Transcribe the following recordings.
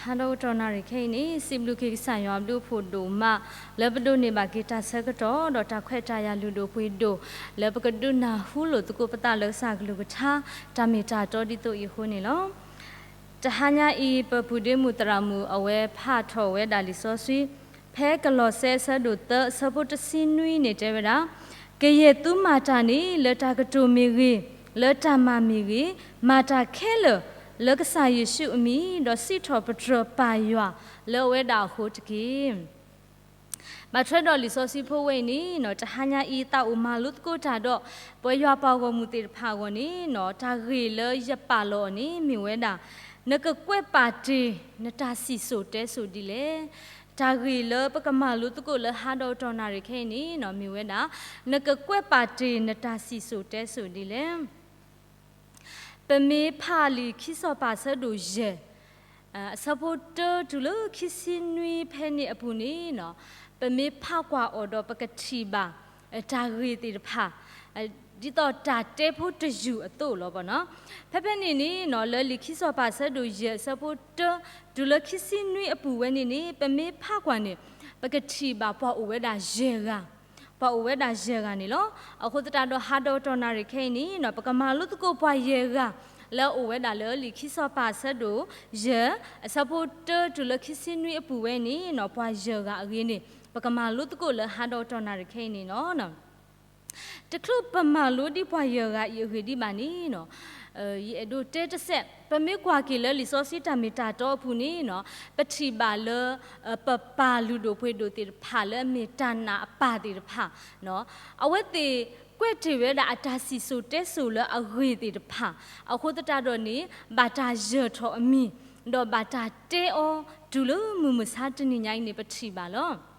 ဟါဒီးကတီၢ်နၣ်ရံၣ်ခဲအံၤန့ၣ် စံးဘျုးက့ၤကစၢ်ယွၤအဘျုးအဖှိၣ်ဒိၣ်မး လၢပဒိးန့ၢ်ဘၣ်က့ၤတၢ်ဆၢကတီၢ် ဒီးတၢ်ခွဲးတၢ်ယာ်လုၢ်ဒိၣ်ပှ့ၤဒိၣ် လၢပကဒုးနၢ်ဟူလိာ်သကိးပသးလၢကစၢ်အကလုၢ်ကထါ တၢ်မ့ၢ်တၢ်တီဒ်သိးအံၤအဃိန့ၣ်လီၤ. တဟါညါအံၤ ပပုၢ်ဒ့မုၣ်သရၣ်မုၣ်အဝဲဖးထီၣ်ဝဲဒၣ်လံာ်စီဆှံ ဖဲကလီးစဲအဆၢဒိၣ်သၢ အဆၢဖိတဆံနွံန့ၣ်တဲဝဲဒၣ်, ကယဲၢ်သုမၤတၢ်န့ၣ် လၢတၢ်ကတိၤမ့ၢ်ဂ့ၤ, လၢတၢ်မၤမ့ၢ်ဂ့ၤ, မၤတၢ်ခဲလၢာ် လၢကစၢ်ယ့ၣ်ၡူးအမံၤ, ဒီးစံးထီၣ်ပတြၢၤပၢ်ယွၤလၢအဝဲဒၣ်အဃိတက့ၢ်. ဘၣ်ထွဲဒီးလံာ်စီဆှံဖိဝဲအံၤန့ၣ် တဟါညါအံၤ သးအိၣ်မၤလိသကိးတၢ်ဒီး ပှၤယွၤပှၤဂီၢ်မုၢ်သ့ၣ်တဖၣ်အဂီၢ်န့ၣ် တၢ်ဂ့ၢ်လၢယပာ်လီၤအီၤန့ၣ် မ့ၢ်ဝဲဒၣ် နကကွဲးပာ်တ့ၢ်နတၢ်စံၣ်စိၤတဲစိၤဒ်လဲၣ်. တၢ်ဂ့ၢ်လၢပကမၤလိသကိးလၢဟါဒီးကတီၢ်နၣ်ရံၣ်ခဲအံၤန့ၣ် မ့ၢ်ဝဲဒၣ် နကကွဲးပာ်တ့ၢ်နတၢ်စံၣ်စိၤတဲစိၤဒ်လဲၣ်. ပမ့ၢ်ဖးလံာ်ခံစီၤပၤအဆၢဒိၣ်ယဲၢ် အဆၢဖိတၢတုၤလၢခံဆံနွံဖဲန့ၣ်အပူၤန့ၣ် ပမ့ၢ်ဖးကွၢ်အီၤဒီးပကထံၣ်ဘၣ် တၢ်ဂ့ၢ်သ့ၣ်တဖၣ် ဒ်သိးတၢ်တဲဖိတယုၢ်အသိးလီၤ. ဖဲဖဲန့ၣ်န့ၣ် လၢလံာ်ခံစီၤပၤအဆၢဒိၣ်ယဲၢ်အဆၢဖိတၢ တုၤလၢခံဆံနွံအပူၤဝဲန့ၣ်န့ၣ် ပမ့ၢ်ဖးကွၢ်န့ၣ် ပကထံၣ်ဘၣ်ပှၤအိၣ်ဝဲဒၣ်ယဲၢ်ဂၤ ပှၤအိၣ်ဝဲဒၣ်ယဲၢ်ဂၤန့ၣ်လီၤ. အဃိသတးဒီးဟါဒီးကတီၢ်နၣ်ရံၣ်ခဲအံၤန့ၣ် ပကမၤလိသကိးပှၤယဲၢ်ဂၤ လၢအအိၣ်ဝဲဒၣ်လၢလံာ်ခံစီၤပၤအဆၢဒိၣ်ယဲၢ် အဆၢဖိတၢတုၤလၢခံဆံနွံအပူၤဝဲန့ၣ် ပှၤယဲၢ်ဂၤအဂ့ၢ်န့ၣ် ပကမၤလိသကိးလၢဟါဒီးကတီၢ်နၣ်ရံၣ်ခဲအံၤန့ၣ်လီၤ. တချုးပမၤလိဒံးပှၤယဲၢ်ဂၤအံၤအဂ့ၢ်ဒံးဘၣ်န့ၣ် ယအဲၣ်ဒိးတဲတစဲး ပမ့ၢ်ကွၢ်က့ၤလၢလံာ်စီဆှံတၢ်မ့ၢ်တၢ်တီအပူၤန့ၣ် ပထံၣ်ဘၣ်လၢ ပပၢ်လုၢ်ဒိၣ်ပှ့ၤဒိၣ်သ့ၣ်တဖၣ်လၢအမ့ၢ်တၢ်နာ်အပၢ်သ့ၣ်တဖၣ် အဝဲသ့ၣ်ကွဲးတ့ၢ်ဝဲဒၣ်အတၢ်စံၣ်စိၤတဲစိၤလၢအဂ့ၢ်သ့ၣ်တဖၣ် အဃိသတးဒီးန့ၣ် ဘၣ်တၢ်ယၢၤထီၣ်အမံၤ ဒီးဘၣ်တၢ်တဲအီၤ တုၤလၢမုၢ်မဆါတနံၤညါအံၤန့ၣ် ပထံၣ်ဘၣ်လီၤ.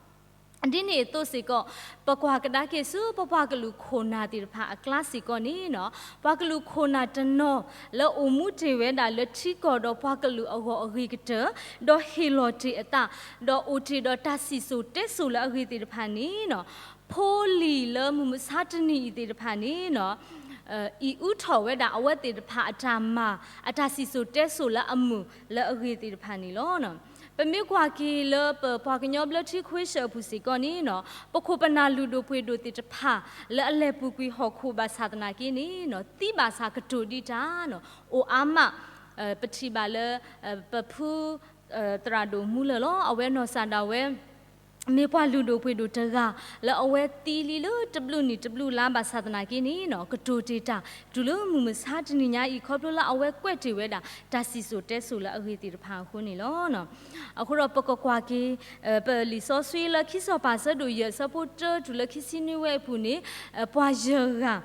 ဒ်န့ၣ်အသိးစ့ၢ်ကီး ပကွၢ်ကဒါက့ၤဆူပပှၤကလုာ်ခိၣ်နၢ်သ့ၣ်တဖၣ်အကျါစ့ၢ်ကီးန့ၣ် ပှၤကလုာ်ခိၣ်နၢ်တနီၤ လၢအိၣ်မူတ့ၢ်ဝဲဒၣ်လၢထံကီၢ်ဒီးပှၤကလုာ်အဂီၢ်အဂ့ၤကတၢၢ် ဒီးဟ့ၣ်လီၤတ့ၢ်အသး ဒီးအိၣ်တ့ၢ်ဒီးတၢ်စံၣ်စိၤတဲစိၤလၢအဂ့ၤသ့ၣ်တဖၣ်န့ၣ် ဖိလံၤလၢမုၢ်မဆါတနံၤအံၤသ့ၣ်တဖၣ်န့ၣ် အံးအုထီၣ်ဝဲဒၣ်အဝဲသ့ၣ်တဖၣ်အတၢ်မၤ အတၢ်စံၣ်စိၤတဲစိၤလၢအမုာ်လၢအဂ့ၤသ့ၣ်တဖၣ်န့ၣ်လီၤ. ပမ့ၢ်ကွၢ်က့ၤလၢပပှၤကညီဘျၢထံခွ့ဆၢၣ်အပူၤစ့ၢ်ကီးန့ၣ် ပခိၣ်ပနၢ်လုၢ်ဒိၣ်ပှ့ၤဒိၣ်သ့ၣ်တဖၣ် လၢအလဲၤပူၤကွံာ်ဟီၣ်ခိၣ်ဘၣ်ဆၣ်သနာ်က့န့ၣ် သံဘၣ်ဆၣ်ကတိၤဒံးတၢ် အိၣ်အါမး ပထံၣ်ဘၣ်လၢ ပဖု သရၣ်ဒိၣ်မူလၢၢ်လီၤ အဝဲနီၢ်စၢ်ဒၣ်ဝဲ မ့ၢ်ပှၤလုၢ်ဒိၣ်ပှ့ၤဒိၣ်တဂၤ လၢအဝဲသံလံလၢတဘျုးနံၣ်တဘျုးလါဘၣ်ဆၣ်သနာ်က့န့ၣ် ကတိၤတ့ၢ်တၢ် တုၤလၢမုၢ်မဆါတနံၤညါအံၤ ခီဖျိလၢအဝဲကွဲးတ့ၢ်ဝဲဒၣ် တၢ်စံၣ်စိၤတဲစိၤလၢအဂ့ၤသ့ၣ်တဖၣ်အဃိန့ၣ်လီၤ. အဃိဒီးပကကွၢ်က့ၤ ပလံာ်စီဆှံလၢခံစီၤပၤအဆၢဒိၣ်ယဲၢ်အဆၢဖိတၢတုၤလၢခံဆံနွံဝဲအပူၤန့ၣ် ပှၤယဲၢ်ဂၤ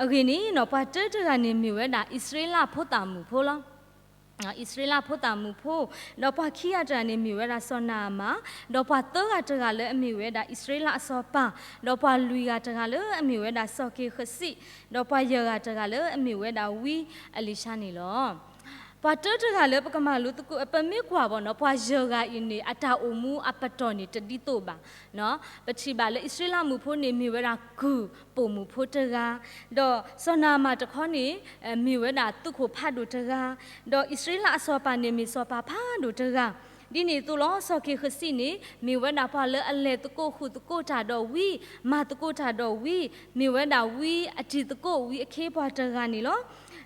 အဂ့ၢ်န့ၣ် ပှၤတၢတဂၤန့ၣ်မ့ၢ်ဝဲဒၣ် အံၣ်စရ့လးဖိသၣ်မုၣ်ဖိလီၤ. အံၣ်စရ့လးဖိသၣ်မုၣ်ဖိ, ဒီးပှၤခံဂၤတဂၤန့ၣ်မ့ၢ်ဝဲဒၣ်စီၤနၤအမၣ်, ဒီးပှၤသၢဂၤတဂၤလၢအမ့ၢ်ဝဲဒၣ်အံၣ်စရ့လးအစီၤပၤ, ဒီးပှၤလွံၢ်ဂၤတဂၤလၢအမ့ၢ်ဝဲဒၣ်စီၤက့ၤဃစံး, ဒီးပှၤယဲၢ်ဂၤတဂၤလၢအမ့ၢ်ဝဲဒၣ်ဝံအလံၤၡါန့ၣ်လီၤ. ပှၤတၢတဂၤလၢပကမၤလိသကိး ပမ့ၢ်ကွၢ်ဘၣ်နီၤ ပှၤယဲၢ်ဂၤအံၤန့ၣ် အတၢ်အိၣ်မူအပတီၢ်န့ၣ်တဒ်သိးဘၣ်. ပထံၣ်ဘၣ်လၢအံၣ်စရ့လးမုၣ်ဖိန့ၣ် မ့ၢ်ဝဲဒၣ်ကုၢ်ပိာ်မုၣ်ဖိတဂၤ, ဒီးစီၤနၤအမၣ်တခီန့ၣ် မ့ၢ်ဝဲဒၣ်သုးခိၣ်ဖးဒိၣ်တဂၤ, ဒီးအံၣ်စရ့လးအစီၤပၤန့ၣ် မ့ၢ်စီၤပၤဖးဒိၣ်တဂၤ, ဒ်န့ၣ်အသိးလီၤ. စီၤက့ၤဃစံးန့ၣ် မ့ၢ်ဝဲဒၣ်ပှၤလၢအလဲၤသကိးဃုာ်သကိးတၢ်ဒီးဝံ, မၤသကိးတၢ်ဒီးဝံ, မ့ၢ်ဝဲဒၣ်ဝံအတံၤသကိးဝံအခ့အပှၤတဂၤန့ၣ်လီၤ.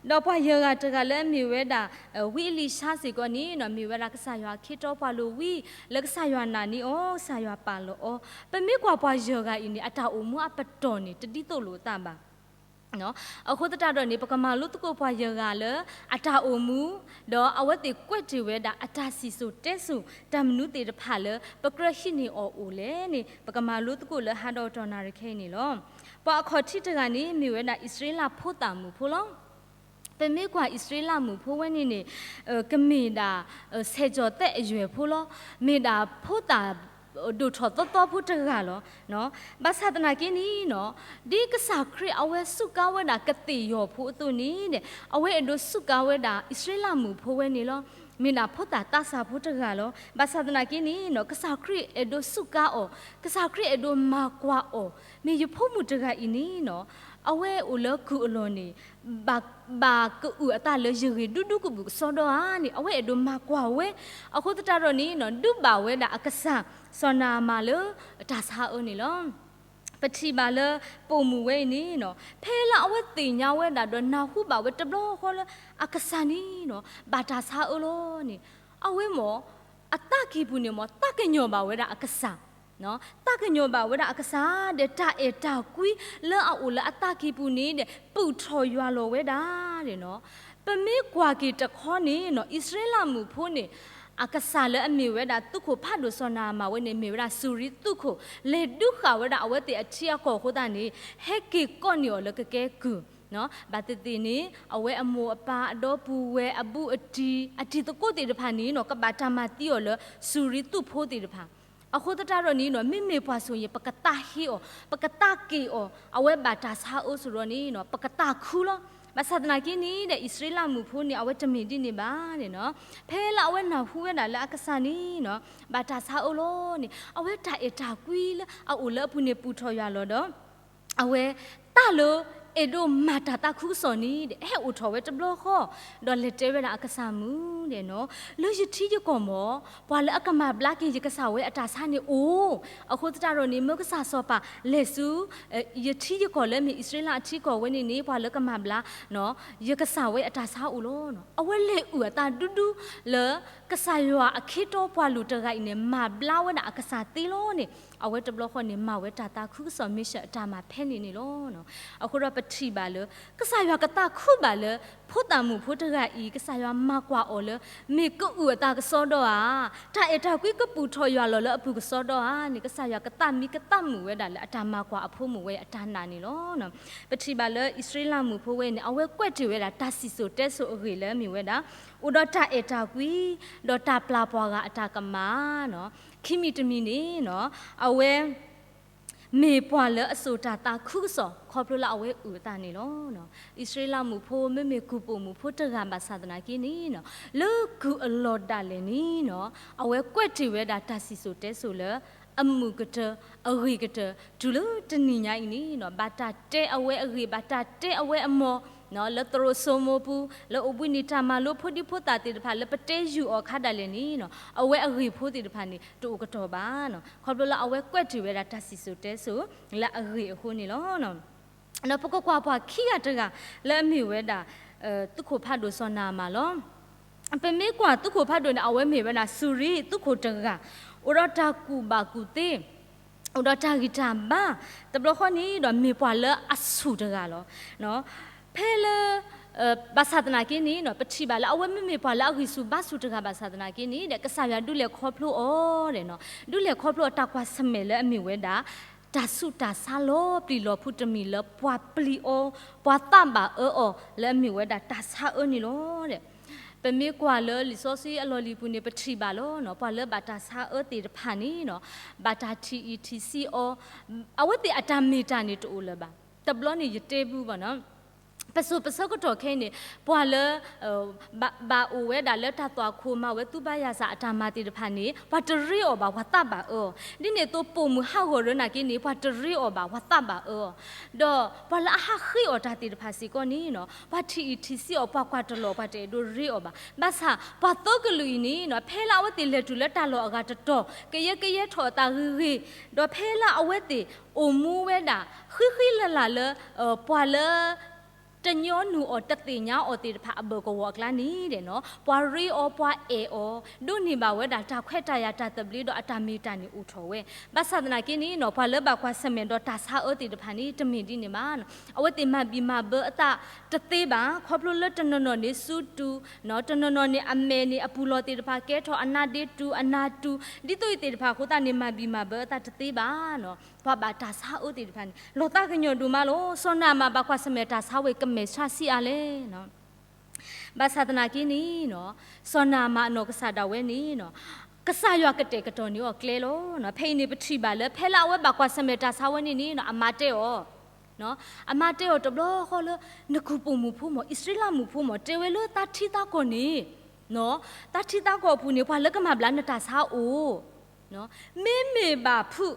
ဒီးပှၤယဲၢ်ဂၤတဂၤလၢအမ့ၢ်ဝဲဒၣ် ဝံအလံၤၡါစ့ၢ်ကီးန့ၣ် မ့ၢ်ဝဲဒၣ်ကစၢ်ယွၤအခ့အပှၤလိာ်ဝံ, လၢကစၢ်ယွၤနာ်န့ၢ်အီၤ, ကစၢ်ယွၤပာ်လီၤအီၤ. ပမ့ၢ်ကွၢ်ပှၤယဲၢ်ဂၤအံၤန့ၣ် အတၢ်အိၣ်မူအပတီၢ်န့ၣ် တဒ်သိးလိာ်အသးဘၣ်. အဃိသတးဒီးန့ၣ် ပကမၤလိသကိးပှၤယဲၢ်ဂၤလၢအတၢ်အိၣ်မူ, ဒီးအဝဲသ့ၣ်ကွဲးတ့ၢ်ဝဲဒၣ်အတၢ်စံၣ်စိၤတဲစိၤ တၢ်မနုၤသ့ၣ်တဖၣ်လၢပကြၢးဟံးန့ၢ်အီၤအိၣ်လဲၣ်န့ၣ် ပကမၤလိသကိးလၢဟါဒီးကတီၢ်နၣ်ရံၣ်ခဲအံၤန့ၣ်လီၤ. ပှၤအခီၣ်ထံးတဂၤန့ၣ် မ့ၢ်ဝဲဒၣ်အံၣ်စရ့လးဖိသၣ်မုၣ်ဖိလီၤ. ပမ့ၢ်ကွၢ်အံၣ်စရ့လးမုၣ်ဖိဝဲန့ၣ်န့ၣ် ကမ့ၢ်ဒၣ် ဆယ်ကျော်သက်အရွယ်ဖိလီၤ. မ့ၢ်ဒၣ်ဖိသၣ်ဒိၣ်ထီၣ်သီသီဖိတဂၤလီၤ. ဘၣ်ဆၣ်သနာ်က့န့ၣ်နီၤ ဒ်ကစၢ်ခရံာ်အဝဲစူးကါဝဲဒၣ်ကသ့ၣ်ယီၤဖိအသိးန့ၣ် အဝဲအဲၣ်ဒိးစူးကါဝဲဒၣ်အံၣ်စရ့လးမုၣ်ဖိဝဲန့ၣ်လီၤ. မ့ၢ်ဒၣ်ဖိသၣ်သးစၢ်ဖိတဂၤလီၤ. ဘၣ်ဆၣ်သနာ်က့န့ၣ်နီၤ ကစၢ်ခရံာ်အဲၣ်ဒိးစူးကါအီၤ, ကစၢ်ခရံာ်အဲၣ်ဒိးမၤကွၢ်အီၤ, မ့ၢ်ယဖိမုၣ်တဂၤအံၤန့ၣ်နီၤ အဝဲအိၣ်လၢကုၢ်အလီၢ်န့ၣ် ဘၣ်, ဘၣ်ကအုၣ်အသးလၢယဂ့ၢ်ဒူဒူကဘုၣ်ကစီဒီဧါန့ၣ် အဝဲအဲၣ်ဒိးမၤကွၢ်ဝဲ. အဃိသတးဒီးန့ၣ်နီၤ ဒုးဘၣ်ဝဲဒၣ်အကစၢ် စီၤနၤအမၣ်လၢတၢ်ဆါအၢန့ၣ်လီၤ. ပထံၣ်ဘၣ်လၢပိာ်မုၣ်ဝဲအံၤန့ၣ်နီၤ ဖဲလၢအဝဲသ့ၣ်ညါဝဲဒၣ်ဒီးနၢ်ဟူဘၣ်ဝဲတဘျီဃီလၢ အကစၢ်န့ၣ်နီၤ ဘၣ်တၢ်ဆါအၢလီၤန့ၣ် အဝဲမ့ၢ် အသးကံၢ်ပူၤန့ၣ်မ့ၢ် သးကညီၤဘၣ်ဝဲဒၣ်အကစၢ်, သးကညီၤဘၣ်ဝဲဒၣ်အကစၢ်ဒီး တၢ်အဲၣ်တၢ်ကွံလၢအအိၣ်လၢအသးကံၢ်ပူၤန့ၣ်ဒီး ပုၢ်ထီၣ်ယွၤလီၤဝဲဒၣ်န့ၣ်နီၤ. ပမ့ၢ်ကွၢ်က့ၤတခီန့ၣ်နီၤ အံၣ်စရ့လးမုၣ်ဖိန့ၣ် အကစၢ်လၢအမ့ၢ်ဝဲဒၣ်သုးခိၣ်ဖးဒိၣ်စီၤနၤအမၣ်ဝဲန့ၣ် မ့ၢ်ဝဲဒၣ်စူၤရံသုးခိၣ် လဲၤဒုးဃာ်ဝဲဒၣ်အဝဲသ့ၣ်အထံအကီၢ်အဃိသတးန့ၣ် ဟဲက့ၤကိးန့ၢ်အီၤလၢကကဲကုၢ် ဘၣ်သ့ၣ်သ့ၣ်န့ၣ် အဝဲအမိၢ်အပၢ်အဒီပုၢ်ဝဲၢ်အဘူးအတံၢ် အတံၤသကိးသ့ၣ်တဖၣ်န့ၣ်နီၤ ကဘၣ်တၢ်မၤသံအီၤလၢစူၤရံသုးဖိသ့ၣ်တဖၣ်. အဃိသတးဒီးန့ၣ်နီၤ မ့မ့ၢ်ပှၤဆိၣ်ဂ့ၤ ပကသးဟ့အီၤ ပကသးက့ၤအီၤ အဝဲဘၣ်တၢ်ဆါအၢစိဒီးန့ၣ်နီၤ ပကသးခုလီၤ. ဘၣ်ဆၣ်သနာ်က့န့ၣ်ဒီး အံၣ်စရ့လးမုၣ်ဖိန့ၣ် အဝဲတမ့ၢ်ဒ်န့ၣ်ဘၣ်န့ၣ်နီၤ. ဖဲလၢအဝဲနၢ်ဟူဝဲဒၣ်လၢအကစၢ်န့ၣ်နီၤ ဘၣ်တၢ်ဆါအၢလီၤန့ၣ် အဝဲတၢ်အဲၣ်တၢ်ကွံလၢအအိၣ်လၢအပူၤန့ၣ် ပုၢ်ထီၣ်ယွၤလီၤဒီး အဝဲ တၢ်လၢအဲၣ်ဒိးမၤတၢ်သးခုကစီၣ်န့ၣ်ဒီး ဟဲအိၣ်ထီၣ်ဝဲတဘျီဃီ ဒီးလဲၤတဲဝဲဒၣ်အကစၢ်မုၣ်ဒဲးနီၤ လၢယထံယကီၢ်မ့ၢ် ပှၤလၢအကမၤဘျါက့ၤယကစၢ်ဝဲအတၢ်ဆါန့ၣ်အိၣ်, အဃိသတးဒီးန့ၣ် မၢကစၢ်စီၤပၤလဲၤဆူ ယထံယကီၢ်လၢမ့ၢ်အံၣ်စရ့လးအထံကီၢ်ဝဲန့ၣ်န့ၣ် ပှၤလၢကမၤဘျါ ယကစၢ်ဝဲအတၢ်ဆါအိၣ်လီၤ. အဝဲလဲၤအုၣ်အသးဒူဒူလၢ ကစၢ်ယွၤအခ့တီပှၤလုၢ်တဂၤအံၤန့ၣ် မၤဘျါဝဲဒၣ်အကစၢ်သ့လီၤန့ၣ် အဝဲတဘျီဃီန့ၣ် မၤဝဲတၢ်သးခုကစီၣ် mission အတၢ်မၤဖဲန့ၣ်န့ၣ်လီၤ. အဃိဒီးပထံၣ်ဘၣ်လၢ ကစၢ်ယွၤကသးခုဘၣ်လၢ ဖိသၣ်မုၣ်ဖိတဂၤအံၤ ကစၢ်ယွၤမၤကွၢ်အီၤလၢ မ့ၢ်ကအုၣ်အသးကစီဒီဧါ, တၢ်အဲၣ်တၢ်ကွံကပုၢ်ထီၣ်ယွၤလီၤလၢအပူၤကစီဒီဧါန့ၣ် ကစၢ်ယွၤကသးမံကသးမုာ်ဝဲဒၣ်လၢအတၢ်မၤကွၢ်အဖိမုၣ်ဝဲအတၢ်နာ်န့ၣ်လီၤ. ပထံၣ်ဘၣ်လၢအံၣ်စရ့လးမုၣ်ဖိဝဲန့ၣ် အဝဲကွဲးတ့ၢ်ဝဲဒၣ်တၢ်စံၣ်စိၤတဲစိၤအဂ့ၢ်လၢမ့ၢ်ဝဲဒၣ် အိၣ်ဒီးတၢ်အဲၣ်တၢ်ကွံ ဒီးတၢ်ပျၢ်ပှၤဂၤအတၢ်ကမၣ်နီၤ. ခံမံၤတမံၤန့ၣ်နီၤ အဝဲ မ့ၢ်ပှၤလၢအစိာ်တၢ်သးခုကစီၣ် ခီဖျိလၢအဝဲအုၣ်အသးန့ၣ်လီၤ. အံၣ်စရ့လးမုၣ်ဖိ မ့မ့ၢ်ကုၢ်ပိာ်မုၣ်ဖိတဂၤဘၣ်ဆၣ်သနာ်က့န့ၣ်နီၤ လၢကုၢ်အလီၢ်ဒၣ်လဲာ်န့ၣ်နီၤ အဝဲကွဲးတ့ၢ်ဝဲဒၣ်တၢ်စံၣ်စိၤတဲစိၤလၢ အမုာ်ကတၢၢ် အဂ့ၢ်ကတၢၢ် တုၤလၢတနံၤညါအံၤန့ၣ်နီၤ ဘၣ်တၢ်တဲအဝဲအဂ့ၢ် ဘၣ်တၢ်တဲအဝဲအမီၤ လၢသရိာ်စိမိၤပူၤ လၢအိၣ်ဘှံးနံၤတၢ်မၤလိဖိဒံဖိသၣ်သ့ၣ်တဖၣ် လၢပတဲယုာ်အီၤခါဒၣ်လဲာ်န့ၣ်နီၤ အဝဲအဂ့ၢ်ဖိသ့ၣ်တဖၣ်န့ၣ် တအိၣ်ကတီၢ်ဘၣ်နီၤ. ခီဖျိလၢအဝဲကွဲးတ့ၢ်ဝဲဒၣ်တၢ်စံၣ်စိၤတဲစိၤလၢအဂ့ၢ်အဃိန့ၣ်လီၤ. ဒီးပကကွၢ်ပှၤခံဂၤတဂၤလၢအမ့ၢ်ဝဲဒၣ် သုးခိၣ်ဖးဒိၣ်စီၤနၤအမၣ်လီၤ. ပမ့ၢ်ကွၢ်သုးခိၣ်ဖးဒိၣ်န့ၣ် အဝဲမ့ၢ်ဝဲဒၣ်စူၤရံသုးခိၣ်တဂၤ အိၣ်ဒီးတၢ်ကူၣ်ဘၣ်ကူၣ်သ့ အိၣ်ဒီးတၢ်ဂံၢ်တၢ်ဘါ တဘျီဃီန့ၣ်ဒီးမ့ၢ်ပှၤလၢအဆူၣ်တဂၤလီၤ. ဖဲလၢ ဘၣ်ဆၣ်သနာ်က့န့ၣ်နီၤ ပထံၣ်ဘၣ်လၢအဝဲမ့မ့ၢ်ပှၤလၢအဂံၢ်ဆူၣ်ဘါဆူၣ်တဂၤဘၣ်ဆၣ်သနာ်က့န့ၣ်ဒီး ကစၢ်ယွၤဒုးလဲၤခီဖျိအီၤဒီးနီၤ ဒုးလဲၤခီဖျိအတၢ်ကွၢ်ဆၢၣ်မဲာ်လၢအမ့ၢ်ဝဲဒၣ် တၢ်ဆူးတၢ်ဆါလီၤပျံၤလီၤဖုးတမံၤလၢပှၤပျံၤအီၤ ပှၤသးဘၣ်အၢအီၤလၢအမ့ၢ်ဝဲဒၣ်တၢ်ဆါအၢန့ၣ်လီၤ. ပမ့ၢ်ကွၢ်လၢလံာ်စီဆှံအလီၢ်လံၤပူၤန့ၣ် ပထံၣ်ဘၣ်လီၤနီၤ ပှၤလၢဘၣ်တၢ်ဆါအၢသ့ၣ်တဖၣ်န့ၣ်နီၤ ဘၣ်တၢ်ထံၣ်အံၣ်ထံၣ်ဆံးအီၤ အဝဲသ့ၣ်အတၢ်မ့ၢ်တၢ်န့ၣ်တအိၣ်လၢၤဘၣ်. တဘျီန့ၣ်ယတဲဘၣ်ဘၣ်နီၤ ပစိၤပဆၢကတီၢ်ခဲအံၤန့ၣ် ပှၤလၢ ဘၣ်အိၣ်ဝဲဒၣ်လၢတၢ်သွၣ်ခိၣ်မၤဝဲသူဘါယၤစၢ်အတၢ်မၤသ့ၣ်တဖၣ်န့ၣ် ပှၤတရ့အီၤဘၣ် ပှၤသးဘၣ်အၢအီၤ ဒ်န့ၣ်အသိးပိာ်မုၣ်ဟးဂီၤရၢနာ်က့န့ၣ် ပှၤတရ့အီၤဘၣ် ပှၤသးဘၣ်အၢအီၤ ဒီးပှၤလၢအဟးဃ့အီၤတၢ်သ့ၣ်တဖၣ်စ့ၢ်ကီးန့ၣ်နီၤ ပှၤထံၣ်အံၣ်ထံၣ်ဆံးအီၤ ပှၤကွၢ်တလီၤ ပှၤတအဲၣ်ဒိးရ့အီၤဘၣ်. ဘၣ်ဆၣ် ပှၤသီကလုာ်အံၤန့ၣ်နီၤ ဖဲလၢအဝဲသ့ၣ်လဲၤတုၤလၢတၢ်လီၢ်အဂၤတတီၤ ကယဲၢ်ကယဲၢ်ထီၣ်အသးဂ့ၤဂ့ၤ ဒီးဖဲလၢအဝဲသ့ၣ်အိၣ်မူဝဲဒၣ် ဃံဃံလၤလၤလၢ ပှၤလၢ တညီနုၢ်အီၤတသ့ၣ်ညါအီၤသ့ၣ်တဖၣ်အဘၢၣ်ကဝီၤအကျါန့ၣ်ဒီးနီၤ ပှၤရ့အီၤ ပှၤအဲၣ်အီၤ ဒိးန့ၢ်ဘၣ်ဝဲဒၣ်တၢ်ခွဲးတၢ်ယာ်တၢ်သဘျ့ဒီးအတၢ်မ့ၢ်တၢ်န့ၣ်အိၣ်ထီၣ်ဝဲ. ဘၣ်ဆၣ်သနာ်က့န့ၣ်နီၤ ပှၤလၢဘၣ်ကွၢ်ဆၢၣ်မဲာ်ဒီးတၢ်ဆါအၢသ့ၣ်တဖၣ်န့ၣ် တမ့ၢ်ဒ်န့ၣ်ဘၣ်. အဝဲသ့ၣ်မၤဘံၣ်မၤဘၢအသးတသ့ဘၣ် ခီဖျိလၢတနီၤနီၤန့ၣ် စူးတူာ် တနီၤနီၤန့ၣ် အမဲာ်န့ၣ်အပူၤလီၢ်သ့ၣ်တဖၣ်ကဲထီၣ် အနါဒ့တူာ် အနါတူာ် ဒ်သိးအံၤသ့ၣ်တဖၣ်အဃိသတးန့ၣ် မၤဘံၣ်မၤဘၢအသးတသ့ဘၣ်နီၤ ပှၤဘၣ်တၢ်ဆါအၢသ့ၣ်တဖၣ်န့ၣ် လီၤသးကညီၤဒိၣ်မးလီၤ. စီၤနၤအမၣ်ဘၣ်ကွၢ်ဆၢၣ်မဲာ်တၢ်ဆါဝဲ ကမဲာ်ဆှးဆံးအါလဲၣ်. ဘၣ်ဆၣ်သနာ်က့န့ၣ်နီၤ စီၤနၤအမၣ်အနီၢ်ကစၢ်ဒၣ်ဝဲန့ၣ်နီၤ ကစၢ်ယွၤကတဲာ်ကတီၤန့ၢ်အီၤကျဲလီၤ. ဖဲအံၤန့ၣ် ပထံၣ်ဘၣ်လၢ ဖဲလၢအဝဲဘၣ်ကွၢ်ဆၢၣ်မဲာ်တၢ်ဆါဝဲန့ၣ်န့ၣ်နီၤ အမါတဲအီၤ အမါတဲအီၤတဘျီဃီလၢ နကုၢ်ပိာ်မုၣ်ဖိမ့ၢ် အံၣ်စရ့လးမုၣ်ဖိမ့ၢ် တဲဝဲလၢသးထံသးကီၢ်န့ၣ် သးထံသးကီၢ်အပူၤန့ၣ် ပှၤလၢကမၤဘျါနတၢ်ဆါအိၣ် မ့မ့ၢ်ဘၣ်ဖုး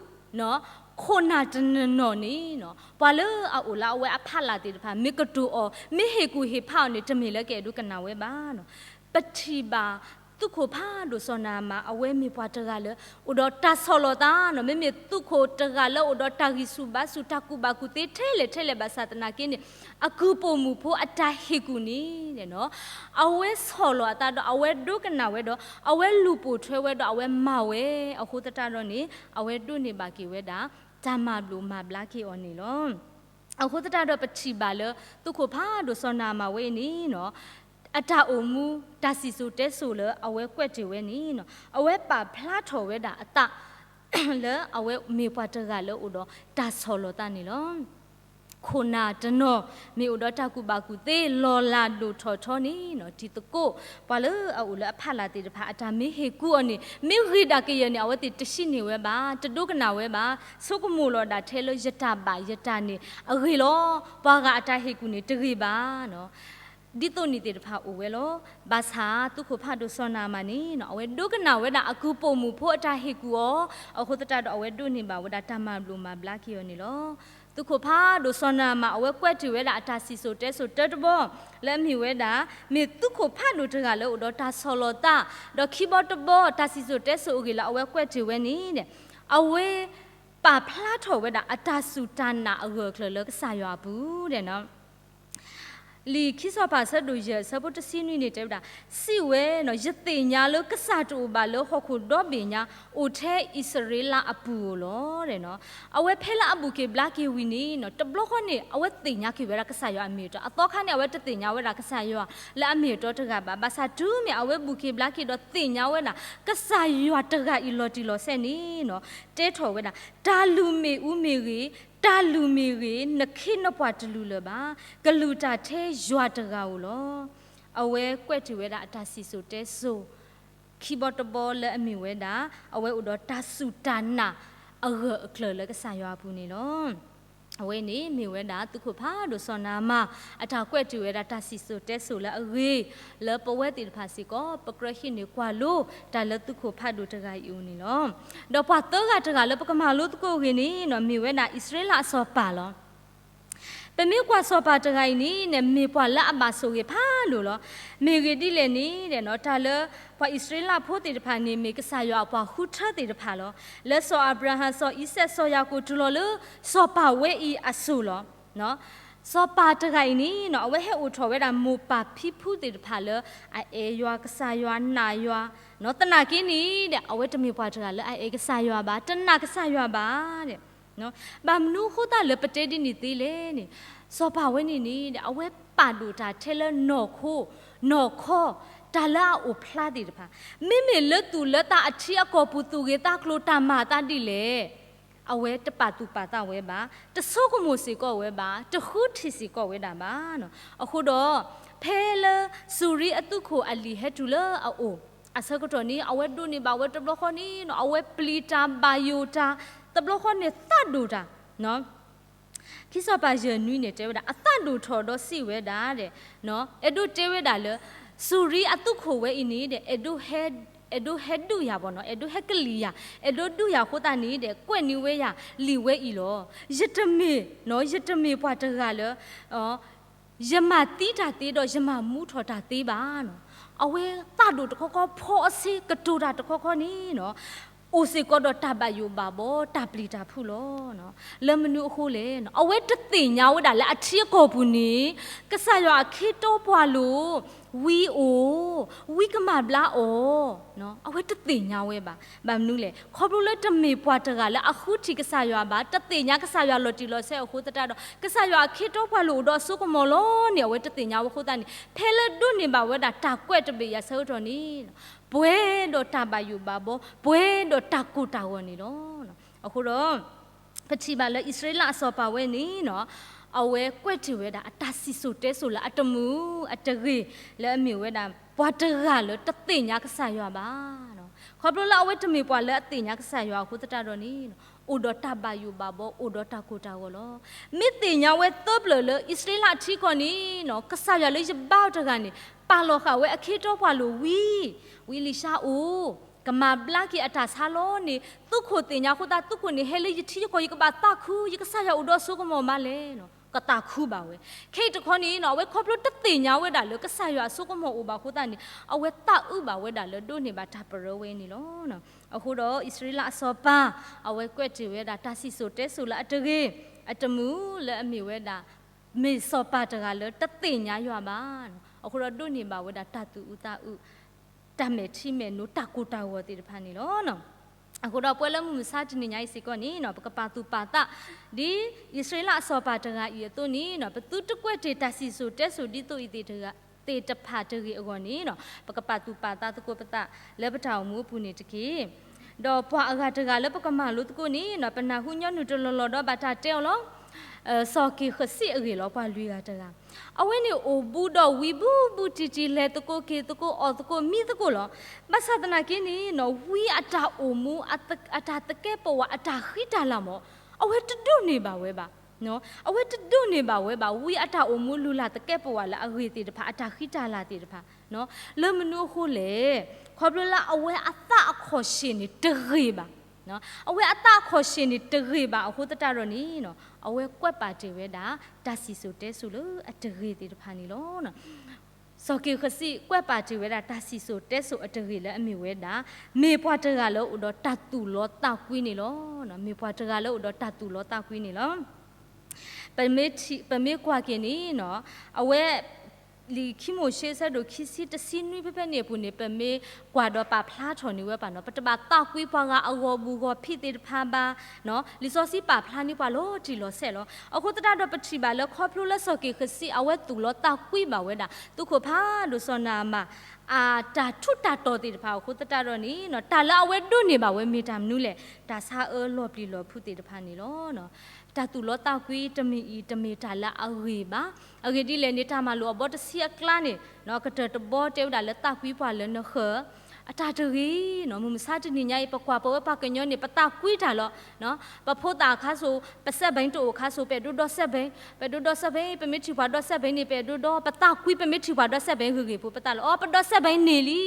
ခိၣ်နၢ်တနီၤနီၤန့ၣ် ပှၤလၢအအိၣ်လၢအဝဲအဖီလာ်သ့ၣ်တဖၣ် မ့ၢ်ကတိၤအီၤ မ့ၢ်ဟ့ၣ်ကူၣ်ဟ့ၣ်ဖးအီၤန့ၣ် တမ့ၢ်လၢကအဲၣ်ဒိးကနၣ်ဝဲဘၣ်. ပထံၣ်ဘၣ်သုးခိၣ်ဖးဒိၣ်စီၤနၤအမၣ် အဝဲမ့ၢ်ပှၤတဂၤလၢ အိၣ်ဒီးတၢ်ဆီၣ်လီၤသးန့ၣ်, မ့မ့ၢ်သုးခိၣ်တဂၤလၢအိၣ်ဒီးတၢ်ဂံၢ်ဆူၣ်ဘါဆူၣ် တၢ်ကူၣ်ဘၣ်ကူၣ်သ့ထဲလဲၣ်ထဲလဲၣ်ဘၣ်ဆၣ်သနာ်က့န့ၣ် အကုၢ်ပိာ်မုၣ်ဖိအတၢ်ဟ့ၣ်ကူၣ်န့ၣ် အဝဲဆီၣ်လီၤအသးဒီး အဝဲဒိကနၣ်ဝဲဒီး အဝဲလူၤပိာ်ထွဲဝဲဒီး အဝဲမၤဝဲအဃိသတးဒီးန့ၣ် အဝဲဒိးန့ၢ်ဘၣ်က့ၤဝဲဒၣ် တၢ်မၤဘျိးမၤဘျါက့ၤအီၤန့ၣ်လီၤ. အဃိသတးဒီးပထံၣ်ဘၣ်လၢ သုးခိၣ်ဖးဒိၣ်စီၤနၤအမၣ်ဝဲအံၤန့ၣ် အတၢ်အိၣ်မူ တၢ်စံၣ်စိၤတဲစိၤလၢအဝဲကွဲးတ့ၢ်ဝဲန့ၣ် အဝဲပာ်ဖျါထီၣ်ဝဲဒၣ်အသး လၢအဝဲမ့ၢ်ပှၤတဂၤလၢအိၣ်ဒီးတၢ်ဆီၣ်လီၤသးန့ၣ်လီၤ. ခိၣ်နၢ်တနီၤ မ့ၢ်အိၣ်ဒီးတၢ်ကူၣ်ဘၣ်ကူၣ်သ့ လီၤလးဒိၣ်ထီၣ်ထီန့ၣ် တံၤသကိး ပှၤလၢအအိၣ်လၢအဖီလာ်သ့ၣ်တဖၣ် အတၢ်မ့ၢ်ဟ့ၣ်ကူၣ်အီၤန့ၣ် မ့ၢ်ဂ့ၤဒၣ်ကယဲၢ်န့ၣ် အဝဲသ့ၣ်တဟံးန့ၢ်ဝဲဘၣ်, တဒိကနၣ်ဝဲဘၣ်, ဆိကမိၣ်လီၤဒၣ်ထဲလၢယတၢ်ဘၣ်ယတၢ်န့ၣ်အဂ့ၢ်လီၤ. ပှၤဂၤအတၢ်ဟ့ၣ်ကူၣ်န့ၣ်တဂ့ၤဘၣ် ဒ်သိးန့ၣ်သ့ၣ်တဖၣ်အိၣ်ဝဲလီၤ. ဘၣ်ဆၣ်သုးခိၣ်ဖးဒိၣ်စီၤနၤအမၣ်န့ၣ် အဝဲဒိကနၣ်ဝဲဒၣ်အကုၢ်ပိာ်မုၣ်ဖိအတၢ်ဟ့ၣ်ကူၣ်အီၤ အဃိသတးဒီးအဝဲဒိးန့ၢ်ဘၣ်ဝဲဒၣ်တၢ်မၤဘျိးမၤဘျါက့ၤအီၤန့ၣ်လီၤ. သုးခိၣ်ဖးဒိၣ်စီၤနၤအမၣ် အဝဲကွဲးတ့ၢ်ဝဲဒၣ်အတၢ်စံၣ်စိၤတဲစိၤတၢတဘီ လၢအမ့ၢ်ဝဲဒၣ် မ့ၢ်သုးခိၣ်ဖးဒိၣ်တဂၤလၢအိၣ်ဒီးတၢ်ဆီၣ်လီၤသး ဒီးခံဘီတဘီ တၢ်စံၣ်စိၤတဲစိၤအဂ့ၢ်လၢအဝဲကွဲးတ့ၢ်ဝဲန့ၣ် အဝဲပာ်ဖျါထီၣ်ဝဲဒၣ်အတၢ်စူၢ်တၢ်နာ်အဂၢၢ်အကျၢၤလၢကစၢ်ယွၤအပူၤ လံာ်ခံစီၤပၤအဆၢဒိၣ်ယဲၢ်အဆၢဖိတဆံနွံန့ၣ်တဲဝဲဒၣ်, စံးဝဲ, ယသ့ၣ်ညါလၢကစၢ်တအိၣ်ဘၣ်လၢဟီၣ်ခိၣ်ဒီဘ့ၣ်ညါ အိၣ်ထဲအံၣ်စရ့လးအပူၤဧိၤလီၤ. အဝဲဖဲလၢအဘူၣ်က့ၤဘျါက့ၤဝံၤန့ၣ် တဘျီဃီန့ၣ် အဝဲသ့ၣ်ညါက့ၤဝဲဒၣ်ကစၢ်ယွၤအမ့ၢ်အတီ, အသီခါန့ၣ် အဝဲတသ့ၣ်ညါဝဲဒၣ်ကစၢ်ယွၤလၢအမ့ၢ်အတီတဂၤဘၣ်. ဘၣ်ဆၣ်တုၤမ့ၢ်အဝဲဘူၣ်က့ၤဘျါက့ၤဒီးသ့ၣ်ညါဝဲဒၣ် ကစၢ်ယွၤတဂၤအံၤလီၤတံၢ်လီၤဆဲးန့ၣ် တဲထီၣ်ဝဲဒၣ် တၢ်လုၢ်မ့ၣ်အူမ့ၢ်ဂ့ၤ, တၢ်လုၢ်မ့ၢ်ဂ့ၤ, နခ့နပှၤတလုၢ်လၢၤဘၣ်. ကလုၢ်တၢ်ထဲယွၤတဂၤဧိၤလီၤ. အဝဲကွဲးတ့ၢ်ဝဲဒၣ်အတၢ်စံၣ်စိၤတဲစိၤ ခံဘီတဘီလၢအမ့ၢ်ဝဲဒၣ် အဝဲအိၣ်ဒီးတၢ်စူၢ်တၢ်နာ်အဂၢၢ်အကျၢၤလၢကစၢ်ယွၤအပူၤန့ၣ်လီၤ. အဝဲန့ၣ်မ့ၢ်ဝဲဒၣ်သုးခိၣ်ဖးဒိၣ်စီၤနၤအမၣ် အတၢ်ကွဲးတ့ၢ်ဝဲဒၣ်တၢ်စံၣ်စိၤတဲစိၤလၢအဂ့ၤ လၢပဝဲသ့ၣ်တဖၣ်စ့ၢ်ကီး ပကြၢးဟံးန့ၢ်ကွၢ်လိ တၢ်လၢသုးခိၣ်ဖးဒိၣ်တဂၤအံၤအအိၣ်န့ၣ်လီၤ. ဒီးပှၤသၢဂၤတဂၤလၢပကမၤလိသကိးအဂ့ၢ်န့ၣ် မ့ၢ်ဝဲဒၣ်အံၣ်စရ့လးအစီၤပၤလီၤ. ပမ့ၢ်ကွၢ်စီၤပၤတဂၤအံၤန့ၣ် မ့ၢ်ပှၤလၢအဘၣ်ဆိၣ်ဂ့ၤဖးဒိၣ်လီၤ. မ့ၢ်ဂ့ၢ်ဒ်လဲၣ်န့ၣ် တၢ်လၢပှၤအံၣ်စရ့လးဖိသ့ၣ်တဖၣ်န့ၣ် မ့ၢ်ကစၢ်ယွၤအပှၤဃုထၢသ့ၣ်တဖၣ်လီၤ. လၢစီၤအၤဘြၤဟၣ် စီၤအံၤစဲး စီၤယၤကိာ်တုၤလီၤလၢ စီၤပၤဝဲအံၤအစိၤလီၤ. စီၤပၤတဂၤအံၤန့ၣ် အဝဲဟဲအိၣ်ထီၣ်ဝဲဒၣ်မိၢ်ပၢ်ဖံဖုသ့ၣ်တဖၣ်လၢ အအဲၣ်ယွၤကစၢ်ယွၤနာ်ယွၤ, သနာ်က့န့ၣ် အဝဲတမ့ၢ်ပှၤတဂၤလၢအအဲၣ်ကစၢ်ယွၤဘၣ်, တနာ်ကစၢ်ယွၤဘၣ်. ဘၣ်မနုၤအဃိသတးလၢပတဲဒ်န့ၣ်သ့လဲၣ်န့ၣ်, စီၤပၤဝဲန့ၣ်န့ၣ် အဝဲပာ်ဒိၣ်တၢ်ထဲလၢနီၢ်ခိ, နီၢ်ခီ, တၢ်လၢအအိၣ်ဖျါသ့ၣ်တဖၣ်, မ့မ့ၢ်လၢသူၣ်လၢသးအထံအကီၢ်ပူၤ သူၣ်ဂ့ၤသးကျိၤ တၢ်မၤအသးဒ်လဲၣ် အဝဲတပာ်သူၣ်ပာ်သးဝဲဘၣ်, တဆိကမိၣ်စ့ၢ်ကီးဝဲဘၣ်, တဃုထံၣ်စ့ၢ်ကီးဝဲဒၣ်ဘၣ်. အဃိဒီး ဖဲလၢစူၤရံအသုးခိၣ်အလံာ်ဟဲတုၤလၢအအိၣ် အဆၢကတီၢ်န့ၣ် အဝဲဒိးန့ၢ်ဘၣ်ဝဲတဘျီဃီန့ၣ် အဝဲပျံၤတၢ်ဘၣ်ယိၣ်တၢ်, တဘျီဃီန့ၣ်သးဒိၣ်တၢ် ခံစီၤပၤယဲၢ်နွံန့ၣ် တဲဝဲဒၣ် အသးဒိၣ်ထီၣ်ဒီးစံးဝဲဒၣ်ဒီး အဲၣ်ဒိးတဲဝဲဒၣ်လၢ စူၤရံအသုးခိၣ်ဝဲအံၤန့ၣ်ဒီး အဲၣ်ဒိးဟဲဒုးယၤဘၣ်နီၤ, အဲၣ်ဒိးဟဲကလံၣ်ယၤ, အဲၣ်ဒိးဒုးယၤအဃိသတးန့ၣ်ဒီး ကွဲးန့ၢ်ဝဲယၤလံာ်ဝဲအံၤလီၤ. ယတမ့ၢ်, ယတမ့ၢ်ပှၤတဂၤလၢ ယမၤသံတၢ်သ့ဒီး ယမၤမူထီၣ်တၢ်သ့ဘၣ်နီၤ. အဝဲသးဒိၣ်တခီခီ ဖီအဆ့ကတိၤတၢ်တခီခီန့ၣ်နီၤ အိၣ်စ့ၢ်ကီးဒီးတၢ်ဘၣ်ယိၣ်ဘၣ်ဘီ တၢ်ပျံၤတၢ်ဖုးလီၤ. လၢမနုၤအဃိလဲၣ်, အဝဲတသ့ၣ်ညါဝဲဒၣ်လၢအထံအကီၢ်ပူၤန့ၣ် ကစၢ်ယွၤအခ့တီပှၤလိၤ ဝံအိၣ်, ဝံကမၤဘျါအီၤ, အဝဲတသ့ၣ်ညါဝဲဘၣ်. ဘၣ်မနုၤလဲၣ်, ခီဖျိလၢတမ့ၢ်ပှၤတဂၤလၢအဃုထံၣ်ကစၢ်ယွၤဘၣ်, တသ့ၣ်ညါကစၢ်ယွၤလီၤတံၢ်လီၤဆဲးအဃိသတးဒီး ကစၢ်ယွၤအခ့တီပှၤလိၤအိၣ်ဒီးအစိကမီၤလီၤန့ၣ် အဝဲတသ့ၣ်ညါဝဲအဃိသတးန့ၣ် ဖဲလၢဒိးန့ၢ်ဘၣ်ဝဲဒၣ်တၢ်ကွဲးတဘ့ၣ်အံၤအဆၢကတီၢ်န့ၣ် ပှဲၤဒီးတၢ်ဘၣ်ယိၣ်ဘၣ်ဘီ, ပှဲၤဒီးတၢ်ကိၢ်တၢ်ဂီၤန့ၣ်လီၤ. အဃိဒီး ပထံၣ်ဘၣ်လၢအံၣ်စရ့လးအစီၤပၤဝဲန့ၣ်နီၤ အဝဲကွဲးထံၣ်ဝဲဒၣ်အတၢ်စံၣ်စိၤတဲစိၤလၢအတမုာ်အတဂ့ၤ လၢအမ့ၢ်ဝဲဒၣ် ပှၤတဂၤလၢတသ့ၣ်ညါကစၢ်ယွၤဘၣ်. ခီဖျိလၢအဝဲတမ့ၢ်ပှၤလၢအသ့ၣ်ညါကစၢ်ယွၤအဃိသတးဒီးန့ၣ် အိၣ်ဒီးတၢ်ဘၣ်ယိၣ်ဘၣ်ဘီ အိၣ်ဒီးတၢ်ကိၢ်တၢ်ဂီၤလီၤ. မ့ၢ်သ့ၣ်ညါဝဲသၢပျၢၤလၢအံၣ်စရ့လးအထံကီၢ်န့ၣ်နီၤ ကစၢ်ယွၤလၢယဘါအီၤတဂၤန့ၣ် ပာ်လီၤဃာ်ဝဲအခ့တီပှၤလိၤဝံၤ, ဝံလံၤၡါအိၣ်, ကမၤဘျါက့ၤအတၢ်ဆါလီၤန့ၣ် သုးခိၣ်သ့ၣ်ညါအဃိသတး သုးခိၣ်န့ၣ် ဟဲလၢယထံယကီၢ် ယကဘၣ်သးခု ယကစၢ်ယွၤအိၣ်ဒီးအစိကမီၤမးလဲၣ်. ကသးခုဘၣ်ဝဲ. ခဲအံၤတခီန့ၣ် အဝဲခီဖျိတသ့ၣ်ညါဝဲဒၣ်လၢကစၢ်ယွၤအစိကမီၤအိၣ်ဘၣ်အဃိသတးန့ၣ် အဝဲသးအုးဘၣ်ဝဲဒၣ်လၢဒိးန့ၢ်ဘၣ်တၢ်ပရၢဝဲန့ၣ်လီၤ. အဃိဒီးအံၣ်စရ့လးအစီၤပၤ အဝဲကွဲးတ့ၢ်ဝဲဒၣ်တၢ်စံၣ်စိၤတဲစိၤလၢအတဂ့ၤ, အတမုာ်လၢအမ့ၢ်ဝဲဒၣ် မ့ၢ်စီၤပၤတဂၤလၢတသ့ၣ်ညါယွၤဘၣ်. အဃိဒီးဒိးန့ၢ်ဘၣ်ဝဲဒၣ်တၢ်သူၣ်အုးသးအုး, တၢ်မဲာ်ထံမဲာ်နိ တၢ်ကိၢ်တၢ်ဂီၤသ့ၣ်တဖၣ်န့ၣ်လီၤ. အဃိဒီးပဝဲလၢမုၢ်မဆါတနံၤညါအံၤစ့ၢ်ကီးန့ၣ် ပကပာ်သူၣ်ပာ်သး ဒ်အံၣ်စရ့လးအစီၤပၤတဂၤအံၤအသိးန့ၣ် ပသုတကွဲးတ့ၢ်တၢ်စံၣ်စိၤတဲစိၤဒ်သိးအံၤသ့ၣ်တဖၣ်တဂ့ၤအဂီၢ်န့ၣ် ပကပာ်သူၣ်ပာ်သးသကိးပသးလၢပတၢ်အိၣ်မူအပူၤန့ၣ်တက့ၢ်. ဒီးပှၤအဂၤတဂၤလၢပကမၤလိသကိးန့ၣ် ပနၢ်ဟူညီနုၢ်တလီၢ်လီၢ်ဒီးဘၣ်တၢ်တဲအီၤလီၤ. စီၤက့ၤဃစံးအဂ့ၢ်လီၤ ပှၤလွံၢ်ဂၤတဂၤ အဝဲန့ၣ်အိၣ်ဘူးဒီးဝံဘူးဘူးတံၢ်တံၢ် လဲၤသကိးက့ၤသကိးအီၣ်သကိးမံသကိးလီၤ. ဘၣ်ဆၣ်သနာ်က့န့ၣ် ဝံအတၢ်အိၣ်မူ အတၢ်သကဲးပဝး အတၢ်ဃံတၢ်လၤမး အဝဲတဒိးန့ၢ်ဘၣ်ဝဲဘၣ်. အဝဲတဒိးန့ၢ်ဘၣ်ဝဲဘၣ် ဝံအတၢ်အိၣ်မူလုၢ်လၢ်သကဲးပဝးလၢအဂ့ၢ်သ့ၣ်တဖၣ် အတၢ်ဃံတၢ်လၤသ့ၣ်တဖၣ် လၢမနုၤအဃိလဲၣ်. ခီဖျိလၢအဝဲအသးအခီၣ်ဆ့ၣ်န့ၣ်တဂ့ၤဘၣ်. အဝဲအသးအခီၣ်ဆ့ၣ်န့ၣ်တဂ့ၤဘၣ်အဃိသတးဒီးန့ၣ် အဝဲကွဲးပာ်တ့ၢ်ဝဲဒၣ် တၢ်စံၣ်စိၤတဲစိၤလၢအတဂ့ၤသ့ၣ်တဖၣ်န့ၣ်လီၤ. စီၤက့ၤဃစံးကွဲးပာ်တ့ၢ်ဝဲဒၣ် တၢ်စံၣ်စိၤတဲစိၤအတဂ့ၤလၢအမ့ၢ်ဝဲဒၣ် မ့ၢ်ပှၤတဂၤလၢအိၣ်ဒီးတၢ်သူၣ်လီသးကွံန့ၣ်လီၤ. မ့ၢ်ပှၤတဂၤလၢအိၣ်ဒီးတၢ်သူၣ်လီသးကွံန့ၣ်လီၤ. ပမ့ၢ်ထံၣ် ပမ့ၢ်ကွၢ်က့ၤန့ၣ် အဝဲ လံာ်ခံမိၤၡ့ဆၢဒိၣ်ခံဆံတဆံနွံဖဲဖဲန့ၣ်အပူၤန့ၣ် ပမ့ၢ်ကွၢ်ဒီးပာ်ဖျါထီၣ်န့ၢ်ဝဲပှၤနီၤ ပတဘၣ်သးကွံပှၤဂၤအဂီၢ်ဘူးဂီၢ်ဖံးသ့ၣ်တဖၣ်ဘၣ်. လံာ်စီဆှံပာ်ဖျါန့ၢ်ပှၤလီၤတံၢ်လီၤဆဲးလီၤ. အဃိသတးဒီးပထံၣ်ဘၣ်လၢခီဖျိလၢစီၤက့ၤဃစံး အဝဲသူၣ်လီၤသးကွံဘၣ်ဝဲဒၣ် သုးခိၣ်ဖးဒိၣ်စီၤနၤအမၣ် အတၢ်ထူးတၢ်တီၤသ့ၣ်တဖၣ်အဃိသတးဒီးန့ၣ် တၢ်လၢအဝဲဒိးန့ၢ်ဘၣ်ဝဲမ့ၢ်တၢ်မနုၤလဲၣ် တၢ်ဆါအၢလီၤပျံၤလီၤဖုးသ့ၣ်တဖၣ်န့ၣ်လီၤ. တၢ်သူၣ်လီၤသးကွံတမံၤအံၤ တမ့ၢ်တၢ်လၢအဂ့ၤဘၣ်. အဂ့ၢ်ဒ်လဲၣ်န့ၣ် တၢ်မၤလိာ်အဘီတဆံအကျါန့ၣ် ကတၢၢ်တဘီတဲဝဲဒၣ်လၢသးကွံပှၤလၢနဃၢၤ အတၢ်တဂ့ၤနီၤ. မုၢ်မဆါတနံၤညါအံၤ ပကွၢ်ပဝဲပှၤကညီန့ၣ် ပသးကွံတၢ်လီၤ. ပဖိသၣ်အခါစိၤ ပစဲးဘၣ်တအိၣ်အခါစိၤ ပအဲၣ်ဒိးဒီးစဲးဘၣ်, ပအဲၣ်ဒိးဒီးစဲးဘၣ်, ပမ့ၢ်ထံၣ်ပှၤဒီးစဲးဘၣ်န့ၣ် ပအဲၣ်ဒိးဒီး ပသးကွံ ပမ့ၢ်ထံၣ်ပှၤဒီးစဲးဘၣ်ဂ့ၤဂ့ၤဖိ ပသးလီၤ အီၤ ပဒီးစဲးဘၣ်န့ၢ်လံ.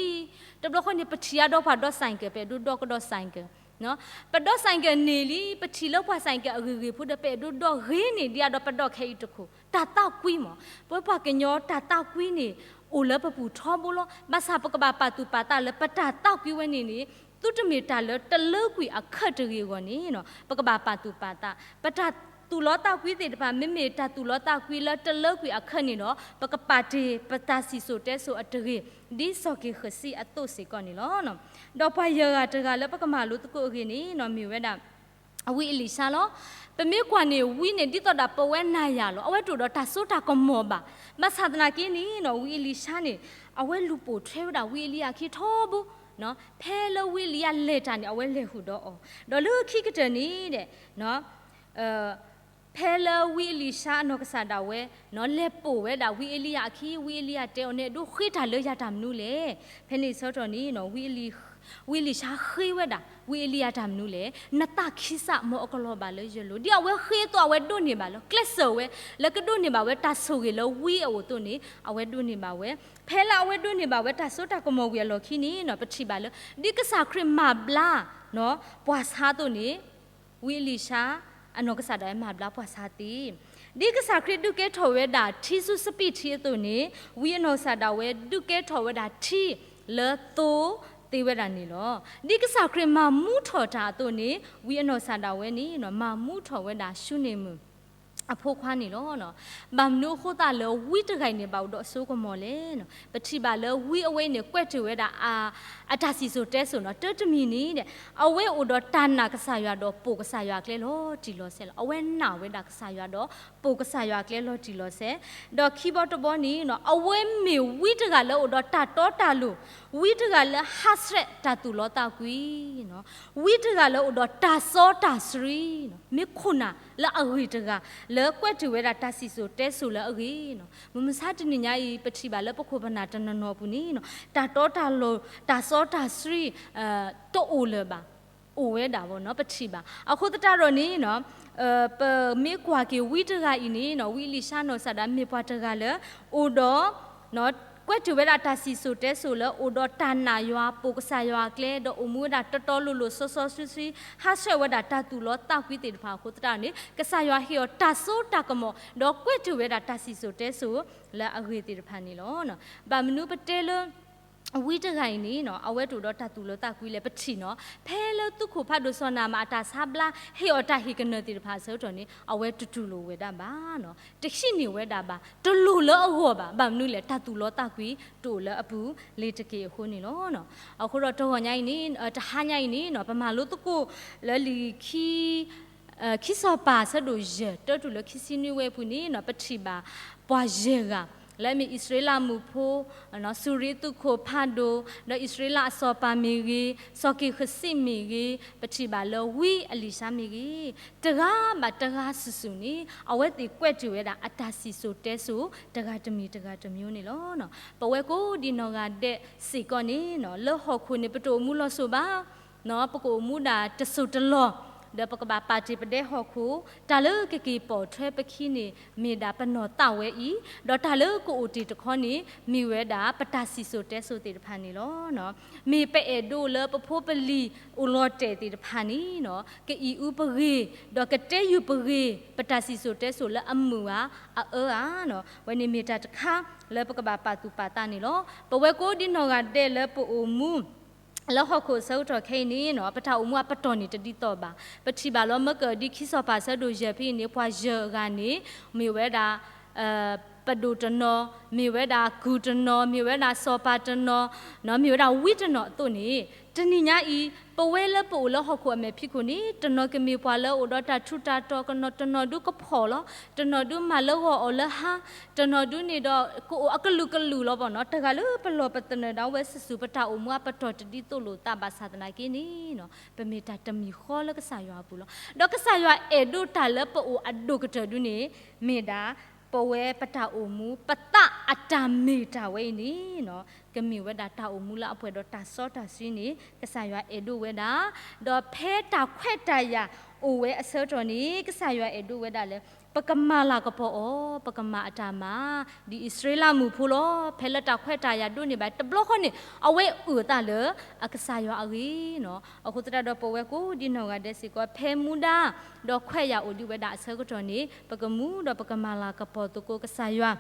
တဘျီဃီန့ၣ် ပထံၣ်အါဒီးပှၤဒီး ဆိုင်ကယ် ပအဲၣ်ဒိးဒီးကဒီး ဆိုင်ကယ် ပဒီး ဆိုင်ကယ် န့ၢ်လံ, ပထံၣ်လၢပှၤ ဆိုင်ကယ် အဂ့ၤဂ့ၤဖိဒီး ပအဲၣ်ဒိးဒီးဂ့ၤန့ၢ်ဒံးအါဒီးပဒီးခဲအံၤတခိၣ်, တၢ်သးကွံမး, ပဝဲပှၤကညီတၢ်သးကွံန့ၣ် အိၣ်လၢပပူၤထီဘိလီၤ. ဘၣ်ဆၣ်ပကဘၣ်ပာ်သူၣ်ပာ်သးလၢပတၢ်သးကွံဝဲန့ၣ်န့ၣ် သုတမ့ၢ်တၢ်လၢတလၢကွံာ်အခၢးတဂ့ၤအဂီၢ်န့ၣ် ပကဘၣ်ပာ်သူၣ်ပာ်သး, ပတၢ်သူၣ်လီသးကွံသ့ၣ်တဖၣ် မ့မ့ၢ်တၢ်သူၣ်လီသးကွံလၢတလၢကွံာ်အခၢးန့ၣ်ဒီး ပကပာ်တ့ၢ်ပတၢ်စံၣ်စိၤတဲစိၤအတဂ့ၤ ဒ်စီၤက့ၤဃစံးအသိးစ့ၢ်ကီးန့ၣ်လီၤ. ဒီးပှၤယဲၢ်ဂၤတဂၤလၢပကမၤလိသကိးအဂ့ၢ်န့ၣ် မ့ၢ်ဝဲဒၣ် ဝံအ့လံၡါလီၤ. ပမ့ၢ်ကွၢ်န့ၣ် ဝံန့ၣ် ဒ်သိးဒီးပဝဲနၤယၤလီၤ. အဝဲတအိၣ်ဒီးတၢ်စိတၢ်ကမီၤဘၣ်. ဘၣ်ဆၣ်သနာ်က့န့ၣ် ဝံအ့လံၡါန့ၣ် အဝဲလူၤပိာ်ထွဲဝဲဒၣ်ဝံအ့လံယၤအခံထီဘိ, ဖဲလၢဝံအ့လံယၤလဲၤတၢ်န့ၣ် အဝဲလဲၤဃုာ်ဒီးအီၤ, ဒီးလၢခံကတၢၢ်န့ၣ် ဖဲလၢဝံအ့လံၡါအနီၢ်ကစၢ်ဒၣ်ဝဲ လဲၤပိာ်ဝဲဒၣ်ဝံအ့လံယၤအခံ, ဝံအ့လံယၤတဲအီၤ နအဲၣ်ဒိးဃ့တၢ်လၢယၤတၢ်မနုၤလဲၣ်. ဖဲန့ၣ်ဆၢကတီၢ်န့ၣ် ဝံအ့လံၡါဃ့ဝဲဒၣ် ဝံအ့လံယၤတၢ်မနုၤလဲၣ်. နသးခံစး မ်အကလီၤဘၣ်လၢယလိၤ. ဒ်အဝဲဃ့အသိး အဝဲဒိးန့ၢ်ဘၣ်လၢ ကျဲးစၢးဝဲ လၢကဒိးန့ၢ်ဘၣ်ဝဲတၢ်ဆိၣ်ဂ့ၤလၢဝံအအိၣ်အသိးန့ၣ် အဝဲဒိးန့ၢ်ဘၣ်ဝဲ. ဖဲလၢအဝဲဒိးန့ၢ်ဘၣ်ဝဲတၢ်စိတၢ်ကမီၤဝံၤအလီၢ်ခံန့ၣ် ပထံၣ်ဘၣ်လၢ ဒ်ကစၢ်ခရံာ်မၤဘျါ ပှၤဆါအသိးန့ၣ် ဝံအ့လံၡါ အနီၢ်ကစၢ်ဒၣ်ဝဲမၤဘျါပှၤဆါသ့, ဒ်ကစၢ်ခရံာ်ဒုးကဲထီၣ်ဝဲဒၣ်ထံဆူစပံးထံအသိးန့ၣ် ဝံအနီၢ်ကစၢ်ဒၣ်ဝဲ ဒုးကဲထီၣ်ဝဲဒၣ်ထံလၢသိသ့ဝဲဒၣ်န့ၣ်လီၤ. ဒ်ကစၢ်ခရံာ်မၤမူထီၣ်တၢ်အသိးန့ၣ် ဝံအနီၢ်ကစၢ်ဒၣ်ဝဲန့ၣ် မၤမူထီၣ်ဝဲဒၣ်ၡူနံၣ်မုၣ် အဖိခွါန့ၣ်လီၤ. ဘၣ်မနုၤအဃိသတးလၢဝံတဂၤအံၤန့ၣ် ဘၣ်အိၣ်ဒီးအစိကမီၤလဲၣ်. ပထံၣ်ဘၣ်လၢဝံအဝဲအံၤန့ၣ် ကွဲးတ့ၢ်ဝဲဒၣ် အတၢ်စံၣ်စိၤတဲစိၤနီၤ တၢ်တမံၤန့ၣ် အဝဲအိၣ်ဒီးတၢ်နာ်ကစၢ်ယွၤဒီးပိာ်ကစၢ်ယွၤအကျဲလီၤတံၢ်လီၤဆဲးလီၤ. အဝဲနာ်ဝဲဒၣ်ကစၢ်ယွၤဒီးပိာ်ကစၢ်ယွၤအကျဲလီၤတံၢ်လီၤဆဲး, ဒီးခံဘီတဘီန့ၣ် အဝဲမ့ၢ်ဝံတဂၤလၢအိၣ်ဒီးတၢ်တီတၢ်လိၤ, ဝံတဂၤလၢဟးဆှဲးတၢ်သူၣ်လီသးကွံ ဝံတဂၤလၢအိၣ်ဒီးတၢ်စီတၢ်ဆှံ, မ့ၢ်ခိၣ်နၢ်လၢအဂ့ၤတဂၤ လၢကွဲးတ့ၢ်ဝဲဒၣ်တၢ်စံၣ်စိၤတဲစိၤလၢအဂ့ၤနီၤ. မုၢ်မဆါတနံၤညါအံၤ ပထံၣ်ဘၣ်လၢပခိၣ်ပနၢ်တနီၤနီၤအပူၤန့ၣ် တၢ်တီတၢ်လိၤ တၢ်စီတၢ်ဆှံ တအိၣ်လၢၤဘၣ်, အိၣ်ဝဲဒၣ်ဘၣ်နီၤ ပထံၣ်ဘၣ်. အဃိသတးဒီးန့ၣ် ပမ့ၢ်ကွၢ်က့ၤဝံတဂၤအံၤန့ၣ် ဝံအ့လံၡါနီၢ်ကစၢ်ဒၣ် မ့ၢ်ပှၤတဂၤလၢ အိၣ်ဒီး ကွဲးတ့ၢ်ဝဲဒၣ်တၢ်စံၣ်စိၤတဲစိၤလၢအိၣ်ဒီးတၢ်နာ်ယွၤ, ပိာ်ကစၢ်ယွၤအကျဲ, ဒီးအိၣ်မူဝဲဒၣ်တီတီလိၤလိၤစီစီဆှံဆှံ, ဟးဆှဲးဝဲဒၣ်တၢ်သူၣ်လီသးကွံသ့ၣ်တဖၣ်အဃိသတးန့ၣ် ကစၢ်ယွၤဟ့ၣ်အီၤတၢ်စိတၢ်ကမီၤ, ဒီးကွဲးတ့ၢ်ဝဲဒၣ်တၢ်စံၣ်စိၤတဲစိၤလၢအဂ့ၤသ့ၣ်တဖၣ်န့ၣ်လီၤ. ဘၣ်မနုၤပတဲလၢ ဝံတဂၤအံၤန့ၣ် အဝဲတအိၣ်ဒီးတၢ်သူၣ်လီသးကွံလဲၣ် ပထံၣ်နီၤ, ဖဲလၢသုးခိၣ်ဖးဒိၣ်စီၤနၤမၣ်အတၢ်ဆါဘျါ ဟ့ၣ်အီၤတၢ်ဟ့ၣ်ကနၢၤသ့ၣ်တဖၣ်အဆၢကတီၢ်န့ၣ် အဝဲတတူၢ်လိာ်ဝဲဒၣ်ဘၣ်, တဟံးန့ၢ်ဝဲဒၣ်ဘၣ်, တလိၣ်လၢအဂီၢ်ဘၣ်. ဘၣ်မနုၤလဲၣ် တၢ်သူၣ်လီသးကွံတအိၣ်လၢအပူၤလ့ၤတက့ၢ်အဃိန့ၣ်လီၤ. အဃိဒီးတဂီၢ်ညါအံၤန့ၣ်, တဟါညါအံၤန့ၣ် ပမၤလိသကိးလၢလံာ်ခံ ခံစီၤပၤအဆၢဒိၣ်ယဲၢ် တၢတုၤလၢခံဆံနွံဝဲအပူၤန့ၣ် ပထံၣ်ဘၣ်ပှၤယဲၢ်ဂၤ လၢအမ့ၢ်အံၣ်စရ့လးမုၣ်ဖိ, စူၤရံသုးခိၣ်ဖးဒိၣ်, ဒီးအံၣ်စရ့လးအစီၤပၤမ့ၢ်ဂ့ၤ, စီၤက့ၤဃစံးမ့ၢ်ဂ့ၤ, ပထံၣ်ဘၣ်လၢဝံအလံၤၡါမ့ၢ်ဂ့ၤ, တဂၤဘၣ်တဂၤစုာ်စုာ်န့ၣ် အဝဲသ့ၣ်ကွဲးတ့ၢ်ဝဲဒၣ်အတၢ်စံၣ်စိၤတဲစိၤ တဂၤတမံၤတဂၤတမံၤန့ၣ်လီၤ. ပဝဲကိးဒံနီၢ်ဂၤဒဲးစ့ၢ်ကီးန့ၣ် လၢဟီၣ်ခိၣ်န့ၣ် ပတအိၣ်မူလီၤစိၤဘၣ် ပကအိၣ်မူဒၣ်တစိၢ်တလီၢ်, ဒီးပကဘၣ်ပာ်တ့ၢ်ပဒဲဟီၣ်ခိၣ်, တၢ်လၢကက့ၤပိာ်ထွဲပခံန့ၣ် မ့ၢ်ဒၣ်ပနီၢ်သးဝဲအံၤ, ဒီးတၢ်လၢကအိၣ်တ့ၢ်တခီန့ၣ် မ့ၢ်ဝဲဒၣ်ပတၢ်စံၣ်စိၤတဲစိၤသ့ၣ်တဖၣ်န့ၣ်လီၤ. မ့ၢ်ပအဲၣ်ဒိးလၢပဖိပလံၤအိၣ်လီၤတဲာ်သ့ၣ်တဖၣ်န့ၣ် ကအံၣ်အူပဂ့ၤ, ဒီးကတဲယုာ်ပဂ့ၤ, ပတၢ်စံၣ်စိၤတဲစိၤလၢအမုာ်ဧါ အအၢဧါ, ဝဲန့ၣ်မ့ၢ်တၢ်တခါလၢပကဘၣ်ပာ်သူၣ်ပာ်သးန့ၣ်လီၤ. ပဝဲကိးဒံနီၢ်ဂၤဒဲးလၢပအိၣ်မူ လၢဟီၣ်ခိၣ်အဆၢကတီၢ်ခဲအံၤန့ၣ် ပတၢ်အိၣ်မူအပတီၢ်န့ၣ်တဒ်သိးဘၣ်. ပထံၣ်ဘၣ်လီၤမၢကၢၢ်ဒ်ခံစီၤပၤအဆၢဒိၣ်ယဲၢ်ဖဲအံၤန့ၣ် ပှၤယဲၢ်ဂၤန့ၣ် မ့ၢ်ဝဲဒၣ် ပဒိၣ်တနီၤ, မ့ၢ်ဝဲဒၣ်ကုၢ်တနီၤ, မ့ၢ်ဝဲဒၣ်စီၤပၤတနီၤ, မ့ၢ်ဝဲဒၣ်ဝံတနီၤအသိးန့ၣ်, တနံၤညါအံၤ ပဝဲလၢပအိၣ်လၢဟီၣ်ခိၣ်အမဲာ်ဖံးခိၣ်န့ၣ် တနီၤကမ့ၢ်ပှၤလၢအအိၣ်ဒီးတၢ်ထူးတၢ်တီၤ, တနီၤဒုကဖှီၣ်လီၤ, တနီၤဒုမၤလၢဂီၤအီၤလၢဟါ, တနီၤဒုန့ၣ်ဒီး ကအိၣ်အကလုာ်ကလုာ်လီၤဘၣ်နီၤ. တဂၤလၢပလီၢ်ပသနၢၣ်ဒၣ်ဝဲစုာ်စုာ် ပတၢ်အိၣ်မူအပတီၢ်တဒ်သိးလိာ်သးဘၣ်ဆၣ်သနာ်က့န့ၣ် ပမ့ၢ်တၢ်တမံၤဃီလၢကစၢ်ယွၤအပူၤလီၤ. ဒီးကစၢ်ယွၤအဲၣ်ဒိးတၢ်လၢပအိၣ်အဒိၣ်ကတၢၢ်ဒုန့ၣ် မ့ၢ်ဒၣ် ပဝဲပတၢ်အိၣ်မူ ပသးအတၢ်မ့ၢ်တၢ်ဝဲအံၤန့ၣ် ကမ့ၢ်ဝဲဒၣ်တၢ်အိၣ်မူလၢအပှဲၤဒီးတၢ်စီတၢ်ဆှံန့ၣ် ကစၢ်ယွၤအဲၣ်ဒိးဝဲဒၣ်, ဒီးဖဲတၢ်ခွဲးတၢ်ယာ်အိၣ်ဝဲအဆၢကတီၢ်န့ၣ် ကစၢ်ယွၤအဲၣ်ဒိးဝဲဒၣ်လၢ ပကမၤလၤကပီၤအီၤ, ပကမၤအတၢ်မၤ, ဒ်အံၣ်စရ့လးမုၣ်ဖိလီၤ. ဖဲလၢတၢ်ခွဲးတၢ်ယာ်ဒိးန့ၢ်ဘၣ်တဘျီဃီန့ၣ် အဝဲအုၣ်အသးလၢအကစၢ်ယွၤအဂ့ၢ်နီၤ. အဃိသတးဒီးပဝဲကိးဒံနီၢ်ဂၤဒဲးစ့ၢ်ကီး ဖဲမူဒါဒီးခွဲးယာ်အိၣ်ဒံးဝဲဒၣ်အဆၢကတီၢ်န့ၣ် ပကမူဒီးပကမၤလၤကပီၤသကိးကစၢ်ယွၤ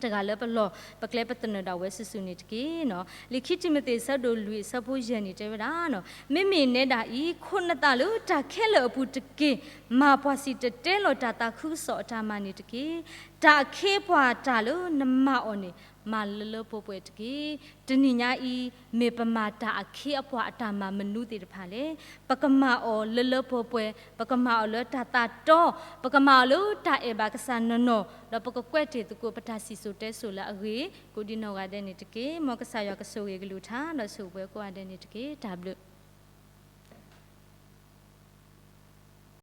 တဂၤလၢပလီၢ်ပကျဲပသနၢၣ်ဒၣ်ဝဲစုာ်စုာ်န့ၣ်တက့ၢ်နီၤ. လံာ်ခံတံၤမသ့းအဆၢဒိၣ်လွံၢ်အဆၢဖိယဲၢ်န့ၣ်တဲဝဲဒၣ်နီၤ, မ့မ့ၢ်နဲဒၣ်အံၤ ခိးနသးလၢတၢ်ခဲလၢာ်အပူၤတက့ၢ်. မၤပှၤစံၣ်တဲၤတဲလီၤတၢ်သးခုကစီၣ်အတၢ်မၤန့ၣ်တက့ၢ်. တၢ်အခ့အပှၤတၢ်လၢနမၤအီၤန့ၣ် မၤလၢလၢပှဲၤပှဲၤတက့ၢ်. တနံၤညါအံၤ မ့ၢ်ပမၤတၢ်အခ့အပှၤအတၢ်မၤမနုၤသ့ၣ်တဖၣ်လဲၣ်. ပကမၤအီၤလၢလၢပှဲၤပှဲၤ, ပကမၤအီၤလၢတၢ်သးတီ, ပကမၤအီၤလၢတၢ်အဲၣ်ဘၣ်ကစၢ်နီၢ်နီၢ်, ဒီးပကကွဲးတ့ၢ်သကိးပတၢ်စံၣ်စိၤတဲစိၤလၢအဂ့ၤ ကိးဒံနီၢ်ဂၤဒဲးန့ၣ်တက့ၢ်. မ်ကစၢ်ယွၤကဆိၣ်ဂ့ၤကလုၢ်ကထါ ဒီးဆိၣ်ဂ့ၤပှၤကိးဂၤဒဲးန့ၣ်တက့ၢ်. တၢ်ဘျုး